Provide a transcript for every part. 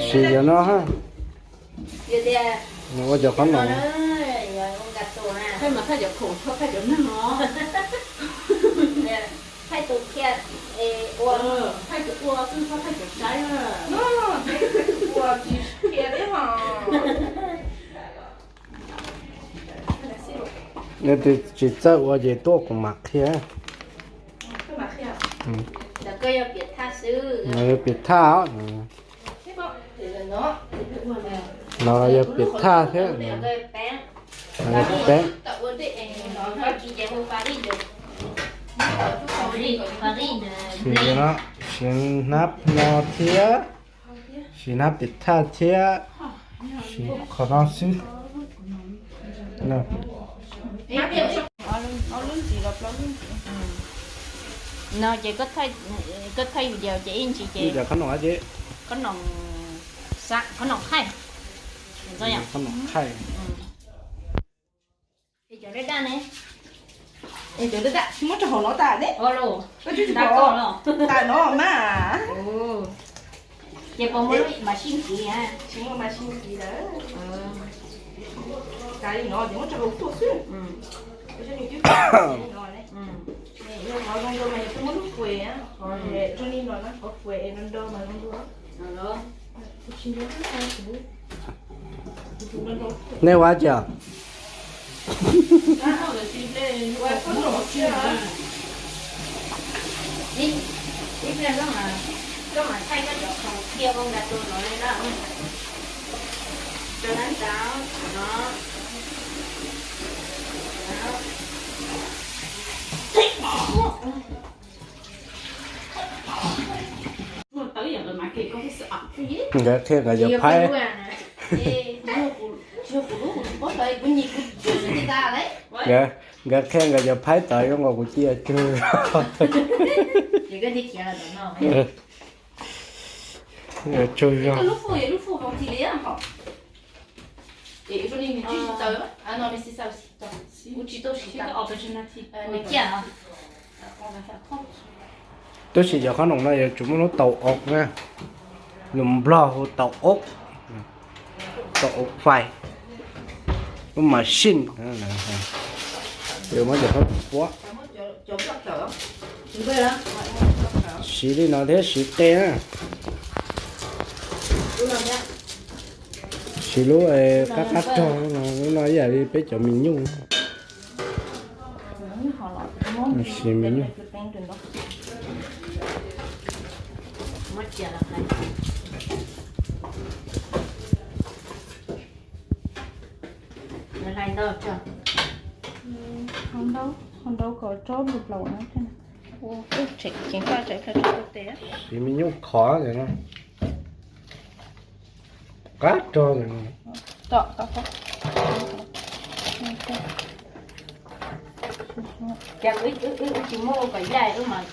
Sim yog no ha. Nws ua cov qhob noom. Leej twg tsis txawj ua ces tuaj kuv mam qhia. Yog piam thaj os. No yog piam thaj thiab. Peeb. Siv no, siv hnab no thiab, siv hnab piam thaj thiab, siv qhov no xwb. No ces koj thaij video ces ib ntsis ces qhob noom, qhob noom qhaij, qhob noom qhaij. Es cov daj daj ne, es cov daj daj tsis muab rau hauv no tas ne. Koj tsis tas no mas. Ces puas muaj mas sib nkiv, tsis muaj mas sib nkiv lawm. Kav li no ces muab rau hauv tuaj xwb. Yog qhov zoo dua mas yog muab lub fue, qhov zoo li no na, qhov fue no ntau mas zoo dua. Nej ua cas? Nkawd qhia nkawd cov phaib. Nkawd qhia nkawd cov phaib tod zoo nkaus kuv cia tsug. Tsug zog. Tab sis cov qhob noom no yuav tsum muaj lub tau ob na. Lus Nplog hu tau ob, tau ob fais, lub machine. Yuav muab cov qhob noom puab. Siv li no thiab siv qe na. Siv lub qab qab rog no, lub no ib yam li peb cov me nyuj. Siv me nyuj. Ntau, ntau kom tsob nplaum na. Siv me nyuj khov ntawm no. Qab rog ntawm no. Ces wb tsis muab ua kom yaj wb mas.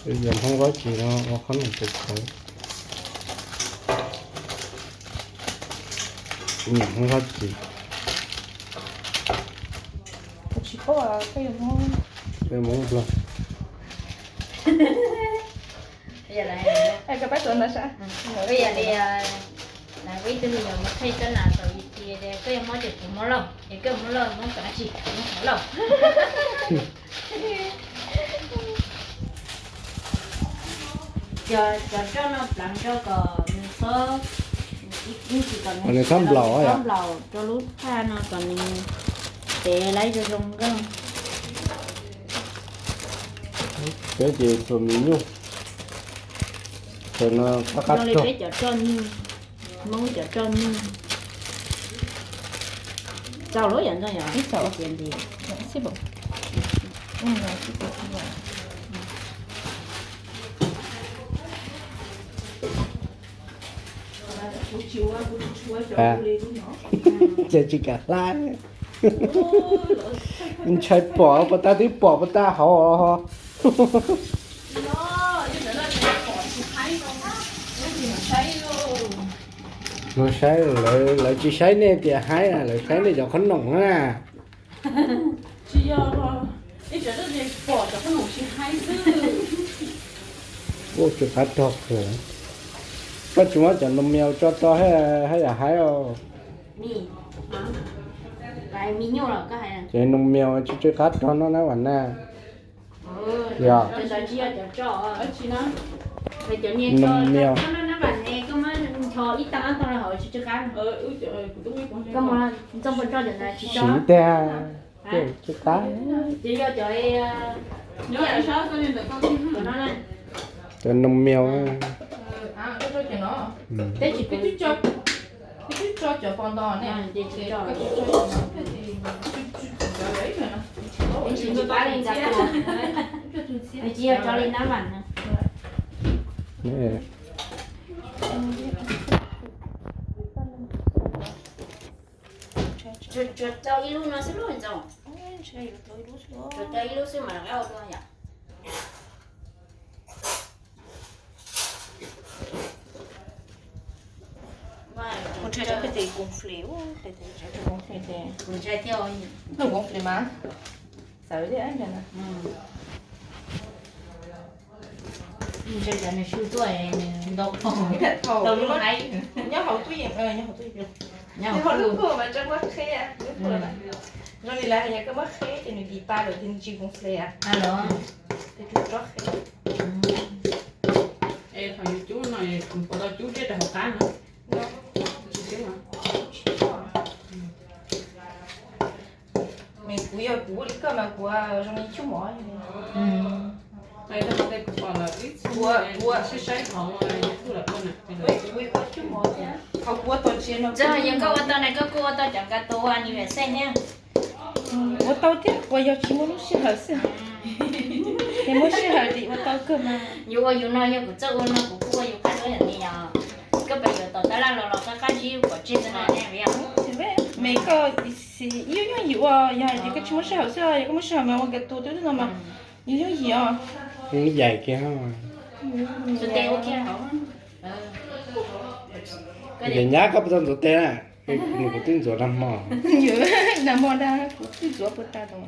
Yog Hmoob Vaj Tsib no ua qhob noom tes txawv. Nyiam Hmoob Vaj Tsib. Tsis paub, peb yog Hmoob Nplog. Ib tug me nyuam mus qhia cov nas tau ib tias koj yog Hmoob ces kuv Hmoob Lauj, es koj Hmoob Lauj Hmoob Kav Tsis, Hmoob Lauj. Cov roj no pleev rau kom nws txhob, nws txhob nplaum, nws txhob nplaum rau lub thaj no kom nws tev laib zoo zoo nkauj. Peb ces txhuam me nyuj, txhuam no qab qab rog. Peb cov roj nyuj, Hmoob cov roj nyuj. Txaus lawm yom, ntxooj yom, ib txaus tias nti. Ces tsis kam hlab. Ntshai pom puas tag, twb pom puas tag hauv. Luag saib, lawv tsis saib nej tias haib, lawv saib nej cov qhob noom na. Ua tsw qab rog kawg. Koj tsis muab cov nus mias tso rau haj yam haib os. Ces nus mias tsw tsw qab rog no na Vam Naj. Yog. Nus mias. Siv tiag, tsw qab. Cov nus mias. Tsuas rau ib lub no xwb lauj Ntxoov? Tsuas rau ib lub xwb mas rov qab ua dua yom? Kuv ntshai cov pej tes koom fles, pej tes koom fles, kuv ntshai thiab. Nws koom fles mas txawv thiab. Ntshai cov nws su tuaj nws ntau, tau lub haib. Nyob hauv tub yees, nyob hauv tub yees. Nyob hauv lub khuj mas tseem muab qheb, lub khuj lawm. Zoo li lawv hais yog koj muab qheb ces nws dim pa lawm ces nws tsis koom fles. Ces tsuas tsob qheb. Es thaum yus cub no, puas tau cub zeb rau hauv qab no? Kuv yog kuv ua li koj mas kuv zoo li cub mov. Kuv, kuv, kuv ua cub mov thiab, ho kuv ua tau tsis no. Yog koj ua tau na koj kuj ua tau cov nka tus ua ni vem xej thiab. Ua tau thiab, uas yog tsis muaj lub sij hawm xwb. Ces muaj sij hawm ces ua tau kawg mas. Yus ua yus no, yog kuv txawj ua no kuv kuj ua yus qab dua yom ni yom. Koj pes yuav tom tab laj los los qab qab zib pov tseg xwb no ne yom. Me koj ib yooj yooj yim ua, yog hais tias koj tsis muaj sij hawm xwb, yog koj muaj sij hawm mas ua nka tus twb no mas ib yooj yooj yim os. Yeej yaim kiag. Ces nyab koj puas tau ntxuav tes na? Nws kuv twb ntxuav nag hmo. Nag hmo dag kuv twb ntxuav puas tag tau.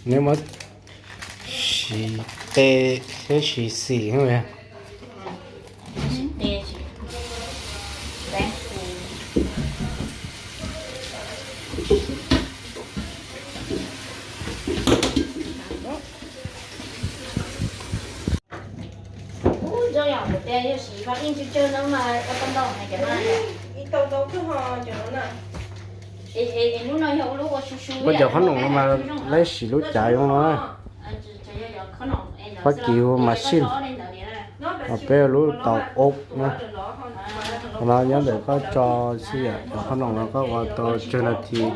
Nws muab siv tes thiab siv xim. Ib tau ntau kawg ho cov no na. Muab cov qhob noom no mas lawv siv lub cav zoo no. Fab Kis hu machine, ho peb lub tau ob na. Qhov no nyob ntawm koj tso xwb yom, cov qhob noom no koj ua tau tsawg nas this,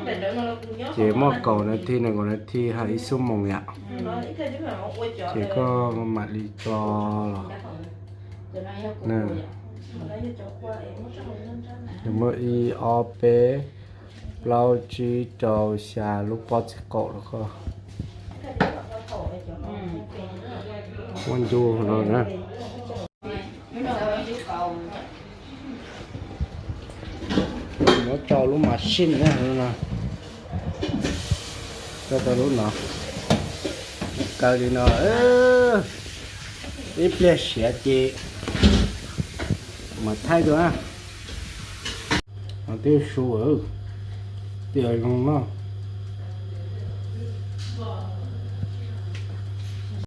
ces muaj kaum nas this, nees nkaum nas this, hais ib xuab moos yom. Ces koj mam li tso los. Nws muaj ib, ob, peb, plaub, tsib, rau, xya, lub pob txhais qaum los koj muab ncu no na. Muab tso lub machine na, tso tau lub no, kaw li no, ib pliag siav ces mam thaij dua na. Ho twb su, twb zoo noj.